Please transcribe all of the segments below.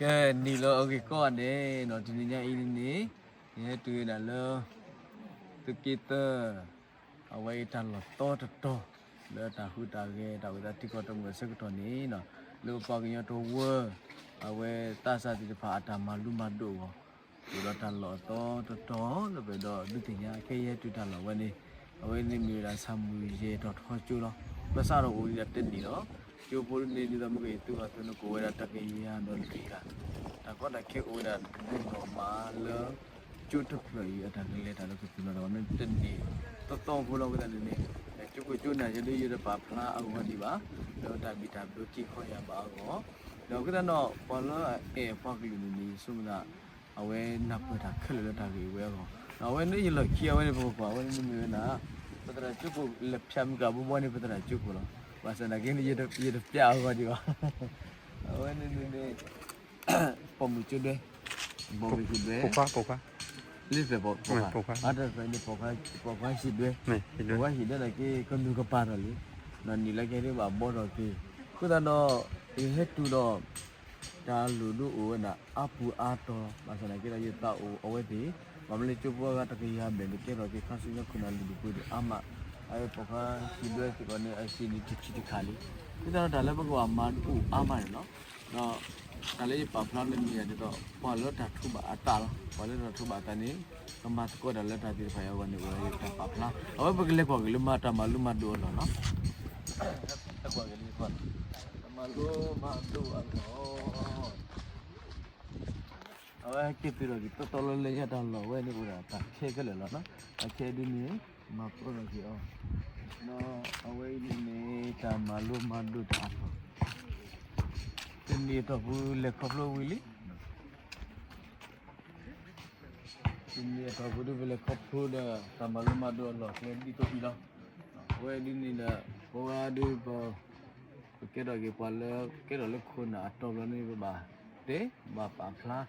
ကဲ နံၤလၢအဂ့ၤကိးဂၤဒဲးနီၤ, တနံၤညါအံၤန့ၣ် ယဟဲတုၤဝဲဒၣ်လၢ သုးက့သၢ အဝဲအံၤတၢ်လီၢ်သီတတီၤ လၢတၢ်ဟူးတၢ်ဂဲၤ တၢ်အိၣ်သးထံကီၢ်တမုာ်အဆၢကတီၢ်န့ၣ်နီၤ, လၢပပှၤကညီတဝၢ အဝဲသးစၢ်သ့ၣ်တဖၣ်အတၢ်မၤလိမၤဒိးအဂီၢ် အိၣ်ဒီးတၢ်လီၢ်အသီတတီၤ လၢပအဲၣ်ဒိးဒုးသ့ၣ်ညါ ခဲအံၤယဟဲတုၤတၢ်လီၢ်ဝဲန့ၣ် အဝဲန့ၣ်မ့ၢ်ဝဲဒၣ်ဆၣ်မုၢ်ယဲၢ်တီၢ်ထီကၠိလီၤ. ဘၣ်ဆၣ်ဒီးအိၣ်ဒံးဒၣ်တနံၣ်လီၤ. ကၠိဖိန့ၣ် ဒ်သိးမ့ၢ်ကယသူၣ်ဘၣ်အသိးန့ၣ် ကအိၣ်ဝဲဒၣ်တကယၤဒီးလွံၢ်ဂၤ, တၢ်ကီတၢ်ခဲအိၣ်ဝဲဒၣ်ဒိၣ်နီၢ်မးလၢ ကၠိတဖျၢၣ်အံၤအတၢ်ကလဲၤတၢ်လၢကသူၣ်လီၤဒီး မ့ၢ်တနံၣ်သီသီဖိလီၤ. အဃိသတးန့ၣ်န့ၣ် ကၠိခိၣ်ကၠိနၢ်ယဲဒၣ် ယတပာ်ဖျါအဂီၢ်ဒံးဘၣ်, ဒီးတၢ်ဘံၣ်တၢ်ဘၢတ့ခီယၤဘၣ်အဂီၢ်, ဒီးအဃိသတးဒီး ပှၤလၢအအဲၣ်ပှၤကလုာ်န့ၣ်န့ၣ် ယဆိကမိၣ်သး အဝဲနၢ်ပၢၢ်တၢ်ခဲလၢာ်လၢတၢ်ဂ့ၢ်ဝဲအဂီၢ်, အဝဲန့ၣ်ယလီၢ်ခံအဝဲန့ၣ် ပကကွၢ် အဝဲန့ၣ်မ့ၢ်ဝဲဒၣ် ပသရၣ်ကၠိခိၣ် လဲၤဖၠးမုၢ်ကဘီဘီန့ၣ် ပသရၣ်ကၠိခိၣ်လီၤ. ဘၣ်ဆၣ်သနာ်က့န့ၣ် ယတပျးအဂီၢ်ဒံးဘၣ်. အဝဲန့ၣ်န့ၣ်န့ၣ် ပိာ်မုၣ်ကၠိဒွဲ, ပိာ်မုၣ်ဟံၣ်ဒွဲ, လ့ၣ်ဖျၢၣ်ပိာ်ခွါ, အတၢ်တဖျၢၣ်န့ၣ် ပိာ်ခွါဟံၣ်ဒွဲ, ပိာ်ခွါဟံၣ်ဒွဲဒၣ်က့ ကနူၤကပၤဒီးလံ, ဒီးနံၣ်လၢကဟဲဒ်ဘၣ်ဘီထီၣ်က့ၤ, အဃိသတးဒီး ယဟဲတုၤဒီး တၢ်လိၣ်ဒိအိၣ်ဝဲဒၣ်အါပူၤအါတီၤ ဘၣ်ဆၣ်သနာ်က့ဒီး ယသးအိၣ်အဝဲသ့ၣ်, ဘၣ်မနုၤလၢကၠိဖိအဂၤတကယၤဘျဲၣ်န့ၣ် ကဲထီၣ်က့ၤခါဆူညါခိၣ်နၢ်လုၢ်ဒိၣ်ပှ့ၤဒိၣ်အါမး, အဝဲပိာ်ခွါဟံၣ်ဒွဲစ့ၢ်ကီးန့ၣ် အစ့န့ၣ်တထံၣ်တခါလံ. အဃိသတးဒီး တၢ်လၢပကဘၣ်မၤဒိၣ်အါမးန့ၣ်လီၤ. ဒီးတၢ်လၢယပာ်ဖျါန့ၣ်မ့ၢ်ဒ်သိး ပှၤလၢတၢ်ထိးဘၣ်အသးလီၤ. ပှၤလၢတၢ်ထိးဘၣ်အသးန့ၣ် ကမၤသကိးတၢ်လၢတၢ်သ့ၣ်တဖၣ်အံၤအဂီၢ်န့ၣ် အိၣ်ဒီးတၢ်ပာ်ဖျါ, အဝဲပကလဲၤကွၢ်က့ၤလၢမၤတၢ်မၤလိမၤဒိးအလီၢ်လီၤ. လဲၤကွၢ်က့ၤလၢ တၢ်မၤလိမၤဒိးအလီၢ် အဝဲက့ၤတုၤဒီးက့ၤတီတီလၢလၢညါတၢ်လီၢ်ဝဲန့ၣ် အိၣ်ဒီးတၢ်ခဲခဲလၢာ်လီၤနီၤ. တၢ်ခဲဒ်န့ၣ် မၤပၢၢ်ထီၣ်က့ၤအီၤ, ဒီးအဝဲအံၤန့ၣ်န့ၣ် တၢ်မၤလိမၤဒိးတၢ်အလီၢ်, တနံၤအတီၢ်ပူၤလဲၤခီဖျိဝံၤလံ. တနံၤအတီၢ်ပူၤဒ်ပလဲၤခီဖျိဒီး တၢ်မၤလိမၤဒိးအလီၢ်ကျဲဒ်သိးအံၤလီၤ. အဝဲဒ်န့ၣ်ဒီး ပဝဲဒ်ပ ပကဲထီၣ်က့ၤပှၤလၢ ကဲထီၣ်လၢခိၣ်နၢ်အတီဘျီန့ၣ် ပဘၣ်တဲ ဘၣ်ပာ်ဖျါလီ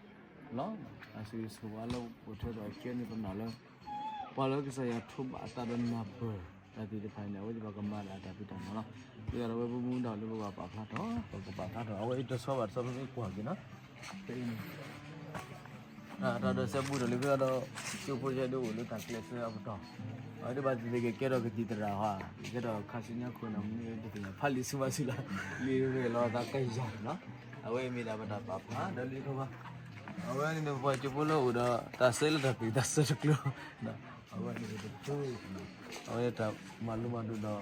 ၤ. အစုဆိၣ်ဝါလၢပအိၣ်ထဲဒီးကဲန့ၣ်ပနာ်လၢ ပှၤလၢကစၢ်ယွၤထိးဘၣ်အသးဒီးနၢ်ပၢၢ်တၢ်သ့ၣ်တဖၣ်န့ၣ် အဝဲသ့ၣ်ဘၣ်ကမၤဒၣ်တၢ်ဖံးတၢ်မၤလီၤ. ဒ်သိးဒီးအဝဲပမူဒါလၢပဘၣ်ပာ်ဖျါထီၣ် ပကပာ်ဖျါထီၣ် အဝဲအံၤတဆီဘၣ်တဆီ ပမ့ၢ်ကွၢ်က့ၤနီၤ တၢ်ဒီးစဲဘူးထီၣ်လံဖဲဒီး ကၠိဖိယဲဒၣ်အိၣ်လၢတၢ်ကျဲးစၢးအပတီၢ်, အဝဲဒၣ်ဘၣ်သ့ၣ်သ့ၣ်ကကဲထီၣ်ကသံၣ်သရၣ်ဟါ, ကကဲထီၣ်ခါဆူညါခိၣ်နၢ်မနုၤတသ့ၣ်ညါ ဖးလံာ်ဆူဘၣ်ဆူလီၤ, လံာ်ရဲၣ်လီၤသးကယၤနီၤ, အဝဲအံၤမ့ၢ်ဒၣ်ပတၢ်ပာ်ဖျါဒီးလံတခီဘၣ်, အဝဲန့ၣ်န့ၣ် ပှၤကၠိဖိလၢအိၣ်ဒီး တၢ်ဆၢလၢတၢ်ပျံၤတၢ်ဆၢတကျိၤ, အဝဲန့ၣ်တကျိၤ အဝဲတၢ်မၤလိမၤဒိးဒီး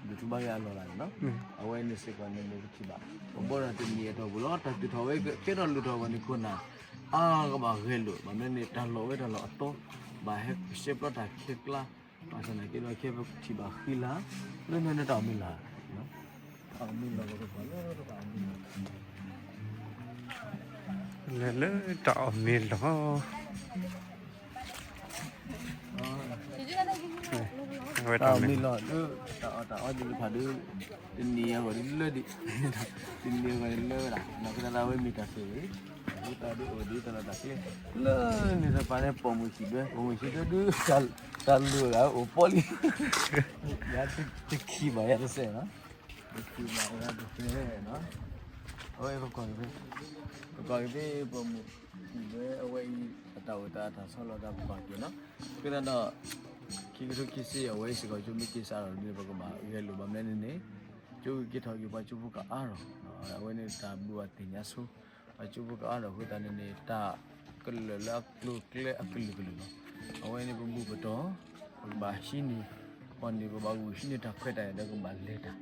ဒုးထူဘၣ်က့ၤအလီၢ်လၢ်န့ၣ်လီၤ. အဝဲန့ၣ်စ့ၢ်ကီးန့ၣ် ပထံၣ်ဘၣ် ပဘီဒီးတနံၤအတီၢ်ပူၤလီၤ တၢ်သူၣ်ထီၣ်ဝဲကဲထီၣ်လိၣ်ထီၣ်အဂီၢ်န့ၣ် ခိၣ်နၢ် အါကဘၣ်ဂဲၤလိာ် ဘၣ်မနုၤန့ၣ် တၢ်လီၢ်ဝဲတၢ်လီၢ်အသီ ဘၣ်ဟဲရှဲပျီတၢ်ခဲကျါ ဘၣ်ဆၣ်သနာ်က့ဒီး ခဲပထံၣ်ဘၣ်ဃံလၤ လၢညါန့ၣ်တၢ်အီၣ်မ့ၤလီၢ် တၢ်အီၣ်မ့ၤလီၢ် ပကကွၢ်လၢတၢ်အီၣ်မ့ၤလီၢ် လဲၤလၢတၢ်အီၣ်မ့ၤလီၢ် အဝဲတၢ်မ့ၢ်လီၤ တၢ်အီၣ်တၢ်အီဒ်တဖၣ်ဒ် တနံၤအဂီၢ်ဒ်လၢဒ် တနံၤအဂီၢ်ဒ်လၢဝဲဒၣ် နီၢ်ကသးဒၣ်ဝဲမ့ၢ်တၢ်ဆိၣ်ဂ့ၤ အဃိသတးဒ်အိၣ်ဒ်တၢ်လီၢ်တၢ်ကျဲ လၢန့ၣ်တဖၣ်န့ၣ် ပိာ်မုၣ်ခံဒွဲ ပိာ်မုၣ်ခံဒွဲဒ် တၢ်လိၣ်ဂၤအိၣ်ပီလံ ယၤတခံဘၣ်ယၤတစဲးနီၤ တခံဘၣ်ယၤတစဲးနီၤ အဝဲပကွၢ်က့ၤ ပကွၢ်က့ၤသ့ၣ်ပိာ်မုၣ်ခံဒွဲအဝဲအံၤ အတၢ်အိၣ်သးအတၢ်ဆီလီၤသးပကွၢ်က့ၤနီၤ အဃိသတးဒီး ခံကထိခံဆံအဝဲအံၤစ့ၢ်ကီး ကၠိမ့ၢ်က့ၤစးထီၣ်န့ၣ် ပကဘၣ်ဂဲၤလိာ်ဘၣ်မနုၤန့ၣ်န့ၣ် ကၠိဂ့ၤက့ၤထီၣ်က့ၤပှၤကၠိဖိကအါထီၣ် အဝဲန့ၣ်တၢ်ဘျုးဘၣ်သ့ၣ်ညါဆိ ပှၤကၠိဖိကအါထီၣ်အဃိသတးန့ၣ်န့ၣ် တၢ်ကလၢာ်လၢအကျိၤအကျဲအကလုာ်ကလုာ်လီၤ. အဝဲန့ၣ်ပဘူၣ်ပတီၢ် ပကဘၣ်ဟံးန့ၢ် ပှၤန့ၣ် ပဘၣ်ဂုာ်ဟံးန့ၢ်တၢ်ခွဲးတၢ်ယာ်ဒီး ကဘၣ်လဲၤတၢ်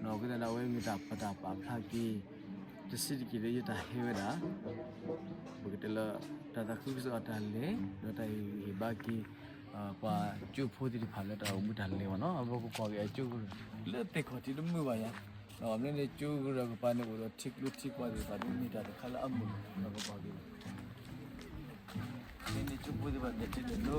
အဃိသတးဒီး အဝဲမ့ၢ်တၢ်ပတၢ်ပာ်ဖျါက့ၤ တဆံးတက့ၢ်လၢယတၢ်ဟဲဝဲဒၣ် ပကတဲလၢ တၢ်သးခုကစီၣ်အတၢ်လဲၤ ဒီးတၢ်ဟ့ၣ်ဂံၢ်ဟ့ၣ်ဘါက့ၤ ပှၤကၠိဖိသ့ၣ်တဖၣ်လၢတၢ်အိၣ်မူတၢ်လဲၤဘၣ်နီၤ အဝဲပကွၢ်က့ၤအကၠိကရၢၢ် လၢသ့ၣ်ခီၣ်ထံးတမုာ်ဘၣ်ယၤ ဒီးမ့ၢ်န့ၣ်ကၠိကရၢၢ်ကပၤန့ၣ် အိၣ်ဒီးထံကျိထံကွာ်သ့ၣ်တဖၣ် မ့ၢ်တၢ်တခါလၢအမုာ် ဒီးပကွၢ်က့ၤ မ့ၢ်န့ၣ်ကၠိဖိသ့ၣ်တဖၣ်လဲၤထံလဲၤနိ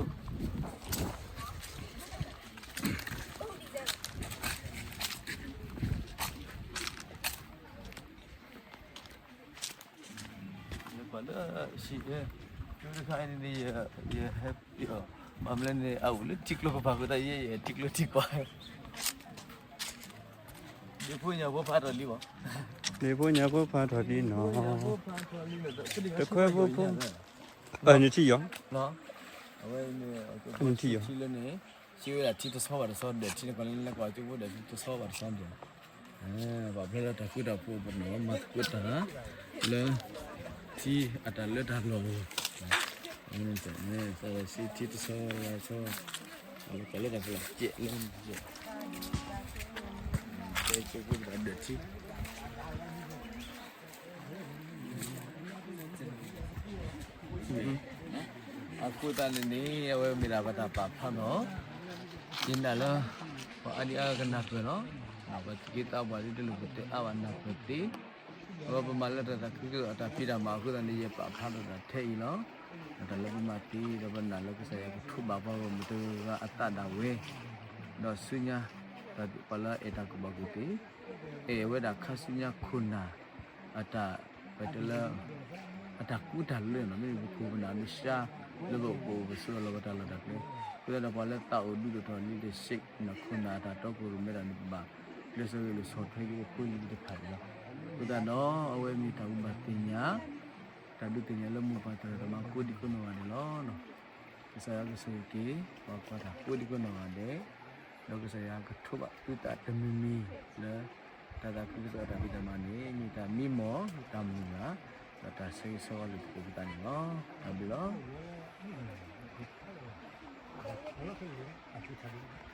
ယကွၢ်လၢ စံး ကၠိတခါအံၤန့ၣ် ယဟဲပ့ၤအီၤ ဘၣ်မနုၤလဲၣ်န့ၣ် အအိၣ်လၢထံကျိကပၤအဃိသတး ယဲယဲထံကျိထံကွာ် ဒ့ဖိညါဖိဖးထီၣ်လံဘၣ် လံာ်ဖိညၣ်ဖိဖးထီၣ်လံနီၤ, တခွဲဖိဖိ, အနထံၣ်ယီၤ, အဝဲန့ၣ် ထံၣ်ယီၤ, ထံၣ်ဝဲဒၣ်ထံတဆီဘၣ်တဆီဒီး ထံန့ၣ်ကီးလၢလဲၤကွၢ်ကၠိဖိဒီး ထံတဆီဘၣ်တဆီဒီး ပှၤဖျဲလၢတၢ်ဃူတၢ်ဖိးပနီၣ်မၤသကိးတၢ် လၢ ထံအတၢ်လၢတၢ်လီၢ်အဂီၢ်, စံးထံတဆီလၢဆီ, လၢတၢ်လၢတၢ်လီၢ်ကဲးလၢ ကၠိဖိဒီးထံ အဃိသတးန့ၣ်န့ၣ် အဝဲမ့ၢ်ဒၣ်ပတၢ်ပာ်ဖျါနီၤ, ယနာ်လၢ ပှၤအါဒံအါဂၤကနၢ်ပၢၢ်လီၤ, ပှၤသူၣ်က့သးပှၢ်ဒ်တလိၣ်ပတဲအါဘၣ်နၢ်ပၢၢ်သ့, အဝဲပမၤလၢတၢ်သးခုကစီၣ်အတၢ်ဖံးတၢ်မၤအဃိသတးန့ၣ် ယပာ်ဖျါထီၣ်တၢ်ထဲအံၤလီၤ. တၢ်လၢပမၤသ့ဒီးပနာ်လၢကစၢ်ယွၤကထိးဘၣ်ပှၤဂီၢ်မုၢ်တဂၤဂၤအသးဒၣ်ဝဲ, ဒီးဆူညါ ပှၤလၢအအဲၣ်တၢ်ကူၣ်ဘၣ်ကူၣ်သ့ အဲၣ်ဝဲဒၣ်ခါဆူညါခိၣ်နၢ် အတၢ် ပတဲလၢ အတၢ်ကူတၢ်လၢနီၤ, မ့မ့ၢ်ပခိၣ်ပနၢ်မ့ၢ်ရှါ လၢပအိၣ်ပအိၣ်ပဆိးလီၤပတၢ်လီၢ်တၢ်ကျဲ, အဃိသတးဒီးပှၤလၢသးအိၣ်ဒူဒိၣ်ထီၣ် leadership နီၤ ခိၣ်နၢ်အတၢ်တီခိၣ်ရိၣ်မဲတၢ်န့ၣ် ပဘၣ် ကျဲးစၢးဂဲၤလိာ်ဆီၣ်ထွဲက့ၤပဖိလံၤသ့ၣ်တဖၣ်အံၤလီၤ. အဃိသတးဒီး အဝဲမ့ၢ်တၢ်ကူၣ်ဘၣ်သ့ၣ်ညါ တၢ်ဒုးသ့ၣ်ညါလၢမိၢ်ပၢ်သရၣ်သမါကိးဒံကိးနီၢ်ဂၤဒဲးလီၤ. ကစၢ်ယွၤကဆိၣ်ဂ့ၤက့ၤ ပှၤကွၢ်တၢ်ကိးဒံကိးနီၢ်ဂၤဒဲး, ဒီးကစၢ်ယွၤကထိးဘၣ်သုသးတမံၤမံၤလၢ တၢ်သးခုကစီၣ်အတၢ်ဖံးတၢ်မၤန့ၣ် မ့ၢ်တၢ်မံမီၢ်တၢ်မုၢ်လၢ် ဒီးတၢ်ဆၢဂ့ၤဆၢဝါလိာ်သကိးပသးန့ၣ်လီၤ. တၢ်ဘျုးလီၤ.